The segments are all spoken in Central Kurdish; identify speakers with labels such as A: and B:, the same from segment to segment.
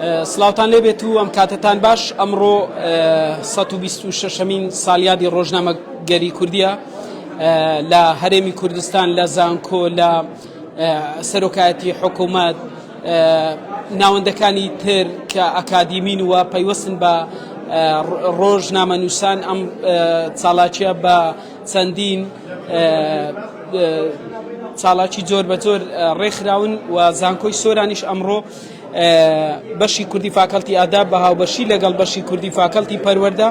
A: سڵاوتان لێبێت و ئەم کاتەتان باش ئەمڕۆ 126مین ساڵیادی ڕۆژنامەگەری کوردیە لە هەرێمی کوردستان لە زانکۆ لە سەرۆکایەتی حکوومەت ناوەندەکانی تر کە ئەکادیمین و پەیوەستن بە ڕۆژنامەنووسان ئەم چالاکیە بە چەندین چالاکی جۆر بە جۆر ڕێکخراون و زانکۆی سۆرانیش ئەمڕۆ بەشی کوردی فاکەڵتی ئاداب بە هاوبەشی لەگەڵ بەشی کوردی فاکەڵتی پەروەردە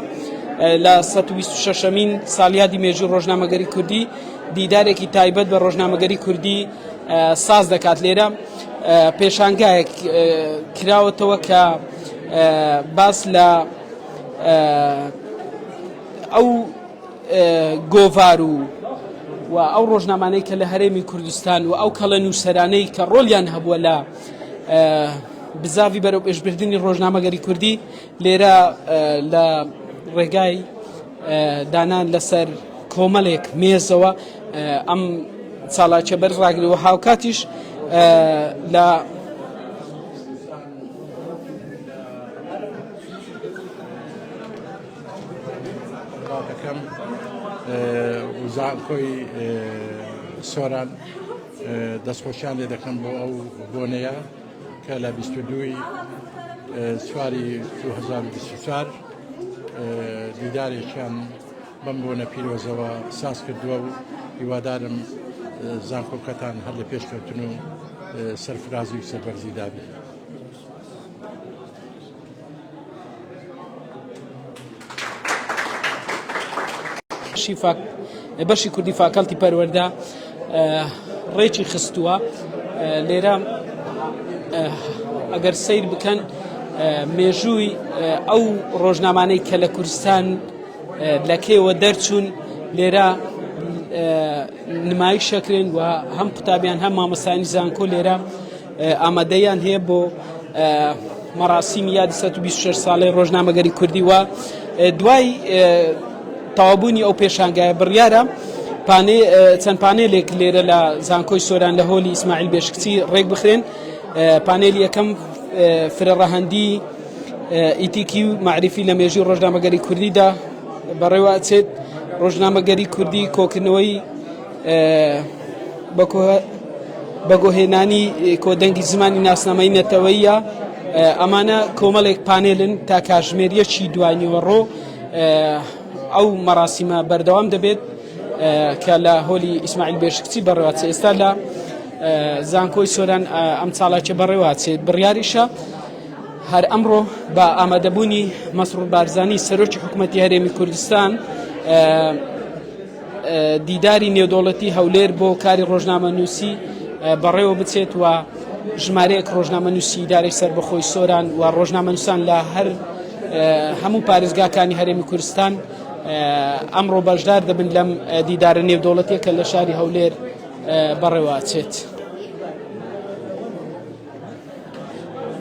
A: لە 126مین ساڵیادی مێژوو ڕۆژنامەگەری کوردی دیدارێکی تایبەت بە ڕۆژنامەگەری کوردی ساز دەکات لێرە پێشانگایەک کراوەتەوە کە باس لە ئەو گۆڤار و و ئەو ڕۆژنامانەی کە لە هەرێمی کوردستان و ئەو کەڵە نووسەرانەی کە ڕۆلیان هەبووە لە بزاڤی بەرەو پێشبردنی ڕۆژنامەگەری کوردی لێرە لە ڕێگای دانان لەسەر کۆمەلێک مێزەوە ئەم چالاکیە بەرز ڕاگری و هاوکاتیش لە
B: دەکەم زانکۆی سۆران دەستخۆشیان لێ دەکەم بۆ ئەو بۆنەیە کە لە 22 چواری 2024 دیدارێکیان بەم بۆنە پیرۆزەوە ساز کردووە و هیوادارم زانکۆکەتان هەر لە پێشکەوتن و سەرفرازی و سەربەرزی دابێت.
A: بەشی کوردی فاکەڵتی پەروەردە ڕێکی خستووە لێرە ئەگەر سەیر بکەن مێژووی ئەو ڕۆژنامانەی کە لە کوردستان لە کێوە دەرچوون لێرە نمایش شەکرێن و هەم قوتابیان هەم مامۆستایانی زانکۆ لێرە ئامادەیان هەیە بۆ مەراسیمی یادی 126 ساڵەی ڕۆژنامەگەری کوردی و دوای تەواوبوونی ئەو پێشانگایە بڕیارە پانێ چەند پانێلێک لێرە لە زانکۆی سۆران لە هۆلی ئیسماعیل بێشکچی ڕێک بخرێن پانێلی یەکەم فرەڕەهەندی ئیتیکی و معریفی لە مێژوی ڕۆژنامەگەری کوردیدا بەڕێوە ئەچێت ڕۆژنامەگەری کوردی کۆکردنەوەی بەگۆهێنانی کۆدەنگی زمانی ناسنامەی نەتەوەیە ئەمانە کۆمەڵێک پانێلن تا کاژمێر یەکی دوانیوەڕۆ ئەو مەراسیمە بەردەوام دەبێت کە لە هۆلی ئیسماعیل بێشکچی بەڕێوەچێت ئێستا لە زانکۆی سۆران ئەم چالاکیە بەڕێوەچێت بڕیاریشە هەر ئەمڕۆ بە ئامادەبوونی مەسرور بارزانی سەرۆکی حکوومەتی هەرێمی کوردستان دیداری نێودەوڵەتی هەولێر بۆ کاری ڕۆژنامەنووسی بەڕێوە بچێت و ژمارەیەک ڕۆژنامەنووسی ئیدارەی سەربەخۆی سۆران و ڕۆژنامەنووسان لە هەر هەموو پارێزگاکانی هەرێمی کوردستان ئەمڕۆ بەشدار دەبن لەم دیدارە نێودەوڵەتیە کە لە شاری هەولێر بەڕێوە چێت.